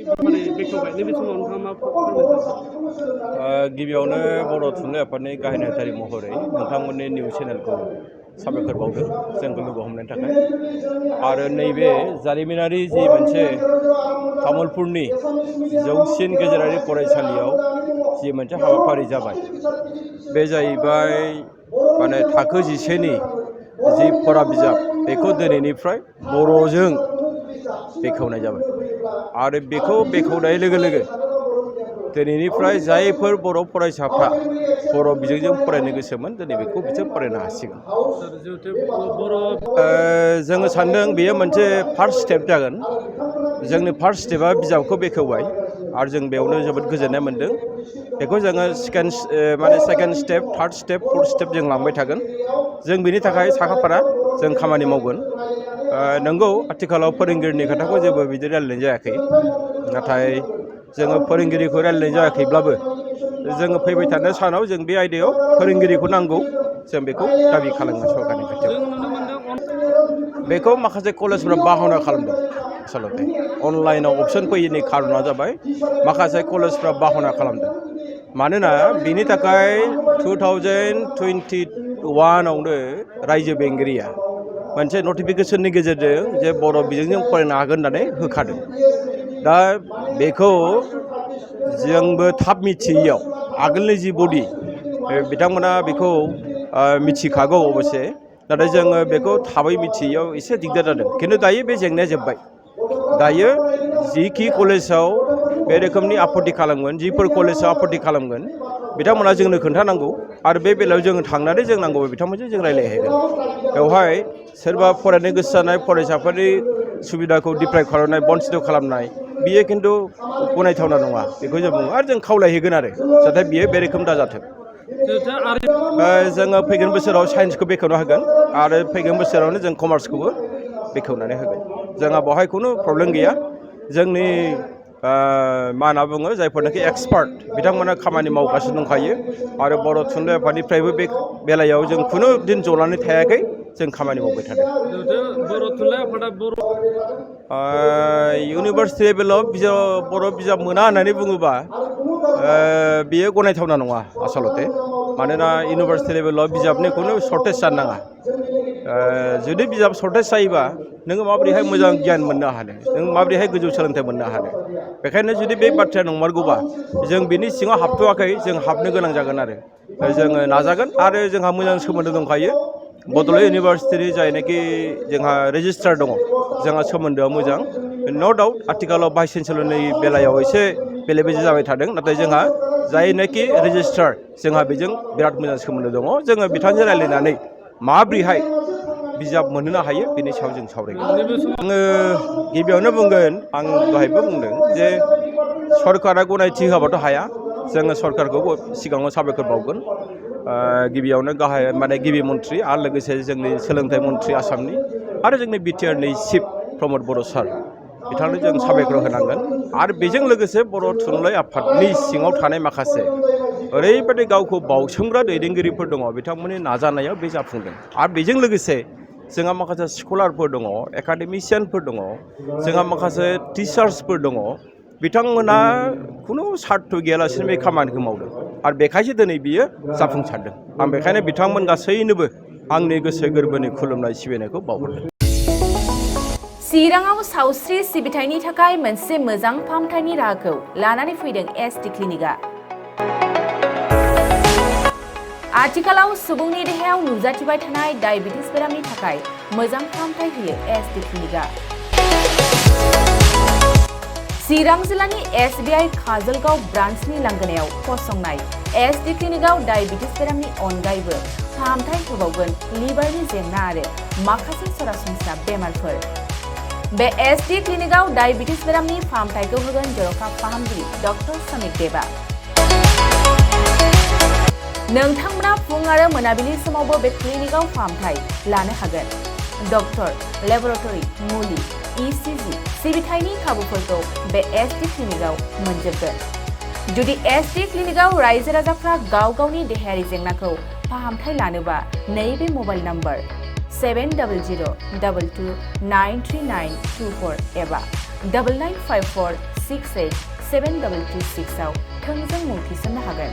माने बेखेवबाय नैबे समाव नोंथाङा मा फोरमायनो गिबियावनो बर' थुनलाइ आफादनि गाहाय नेहाथारि महरै नोंथांमोननि निउस चेनेलखौ साबायखर बावदों जोंखौ लोगो हमनायनि थाखाय आरो नैबे जारिमिनारि जि मोनसे तामुलपुरनि जौसिन गेजेरारि फरायसालियाव जि मोनसे हाबाफारि जाबाय बे जाहैबाय माने थाखो 10नि जि फरा बिजाब बेखौ दिनैनिफ्राय बर'जों बेखेवनाय जाबाय आरो बेखौ बेखेवनाय लोगो लोगो दिनैनिफ्राय जायफोर बर' फरायसाफ्रा बर' बिजोंजों फरायनो गोसोमोन दिनै बेखौ बिसोर फरायनो हासिगोन। जोङो सान्दों बेयो मोनसे फार्स्ट स्टेप जागोन। जोंनि फार्स्ट स्टेपआ बिजाबखौ बेखेवबाय आरो जों बेयावनो जोबोद गोजोननाय मोन्दों। बेखौ जोङो second step third step fourth step जों लांबाय थागोन। जों बेनि थाखाय साखाफारा जों खामानि मावगोन। नंगौ आथिखालाव फोरोंगिरिनि खोथाखौ जेबो बिदि रायलायनाय जायाखै। नाथाय जोङो फोरोंगिरिखौ रायलायनाय जायाखैब्लाबो जोङो फैबाय थानाय सानाव जों बे आयदायाव फोरोंगिरिखौ नांगौ जों बेखौ दाबि खालामगोन सरकारनि खाथियाव। जों नुनो मोनदों बेखौ माखासे कलेजफोरा बाहायना खालामदों आसलते अनलाइनाव अपसन फैयैनि खारना जाबाय माखासे कलेजफ्रा बाहायना खालामदों। मानोना बेनि थाखाय 2021आवनो रायजो बेंगिरिया मोनसे नटिफिकेसननि गेजेरजों जे बर' बिजोंजों फरायनो हागोन होननानै होखादों। दा बेखौ जोंबो थाब मिथियैयाव आगोलनि जि बडि बिथांमोना बेखौ मिथिखागौ अबसे नाथाय जोङो बेखौ थाबै मिथियैयाव एसे दिगदार जादों। खिन्थु दायो बे जेंनाया जोब्बाय। दायो जिखि कलेजाव बे रोखोमनि आपत्ति खालामगोन जिफोर कलेजाव आपत्ति खालामगोन बिथांमोना जोंनो खोन्थानांगौ आरो बे बेलायाव जोङो थांनानै जों नांगौबा बिथांमोनजों जों रायज्लायहैगोन। बेवहाय सोरबा फरायनो गोसो जानाय फरायसाफोरनि सुबिदाखौ डिप्राइभ खालामनाय बन्सित खालामनाय बियो खिन्थु गनायथावना नङा बेखौ जों बुङो आरो जों खावलायहैगोन आरो जाहाथे बियो बे रोखोम दाजाथों। जोङो फैगोन बोसोराव साइन्सखौ बेखेवना होगोन आरो फैगोन बोसोरावनो जों कमार्सखौबो बेखेवनानै होगोन। जोंहा बेवहाय खुनु प्रब्लेम गैया। जोंनि मा होनना बुङो जायफोरनाखि एक्सपार्ट बिथांमोना खामानि मावगासिनो दंखायो आरो बर' थुनलाइ आफादनिफ्रायबो बे बेलायाव जों खुनु दिन जनानै थायाखै जों खामानि मावबाय थादों। बर' थुनलाइ आफादा इउनिभार्सिटि लेभेलाव बर' बिजाब मोना होननानै बुङोबा बियो गनायथावना नङा आसलते। मानोना इउनिभार्सिटि लेभेलाव बिजाबनि खुनु सर्टेज जानो नाङा। जुदि बिजाब सर्टेज जायोबा नोङो माबोरैहाय मोजां गियान मोननो हानो नों माबोरैहाय गोजौ सोलोंथाइ मोननो हानो। बेखायनो जुदि बे बाथ्राया नंमारगौबा जों बिनि सिङाव हाबथ'वाखै जों हाबनो गोनां जागोन आरो जोङो नाजागोन आरो जोंहा मोजां सोमोन्दो दंखायो। बड'लेण्ड इउनिभार्सिटिनि जायनाखि जोंहा रेजिस्ट्रार दङ जोंहा सोमोन्दोआ मोजां। न' डाउट आथिखालाव भाइस चेन्सेलरनि बेलायाव एसे बेले बेजे जाबाय थादों नाथाय जोंहा जायनाखि रेजिस्ट्रार जोंहा बेजों बिराद मोजां सोमोन्दो दङ। जोङो बिथांजों रायज्लायनानै माब्रैहाय बिजाब मोनहोनो हायो बेनि सायाव जों सावरायगोन। आङो गिबियावनो बुंगोन आं दहायबो बुंदों जे सरकारा गनायथि होआबाथ' हाया। जोङो सरकारखौ सिगाङाव साबायखर बावगोन। गिबियावनो गिबि मन्थ्रि आरो लोगोसे जोंनि सोलोंथाइ मन्थ्रि आसामनि आरो जोंनि बिटिआरनि चिफ प्रमद बर' सार बिथांनो जों साबायखर होनांगोन। आरो बेजों लोगोसे बर' थुनलाइ आफादनि सिङाव थानाय माखासे ओरैबायदि गावखौ बावसोमग्रा दैदेनगिरिफोर दङ बिथांमोननि नाजानायाव बे जाफुंदों। आरो बेजों लोगोसे जोंहा माखासे स्कलारफोर दङ एकाडेमिसियानफोर दङ जोंहा माखासे टिचार्सफोर दङ बिथांमोना खुनु सार्थ गैयालासिनो बे खामानिखौ मावदों आरो बेखायसो दिनै बियो जाफुंसारदों। आं बेखायनो बिथांमोन गासैनोबो आंनि गोसो गोरबोनि खुलुमनाय सिबिनायखौ बावहरदों। चिराङाव सावस्रि सिबिथायनि थाखाय मोनसे मोजां फाहामथायनि राहाखौ लानानै फैदों एसटि क्लिनिकआ। आथिखालाव सुबुंनि देहायाव नुजाथिबाय थानाय डायबिटिस बेरामनि थाखाय मोजां फाहामथाय होयो एसटि क्लिनिकआ। चिरां जिल्लानि SBI काजलगाव ब्रान्चनि लांगोनायाव फसंनाय एसटि क्लिनिकआव डायबिटिस बेरामनि अनगायैबो फाहामथाय होबावगोन लिभारनि जेंना आरो माखासे सरासनस्रा बेमारफोर। बे एसटि क्लिनिकआव डायबिटिस बेरामनि फाहामथायखौ होगोन जर'खा फाहामगिरि डक्टर समित देबा। नोंथांमोना फुं आरो मोनाबिलि समावबो बे क्लिनिकआव फाहामथाय लानो हागोन। डक्टर, लेबरेटरि, मुलि, ECG सिबिथायनि खाबुफोरखौ बे एसटि क्लिनिकआव मोनजोबगोन। जुदि एसटि क्लिनिकआव रायजो राजाफ्रा गाव गावनि देहायारि जेंनाखौ फाहामथाय लानोबा नैबे मबाइल नम्बर 7002293924 एबा 9954 687336 आव थोंजों मुं थिसननो हागोन।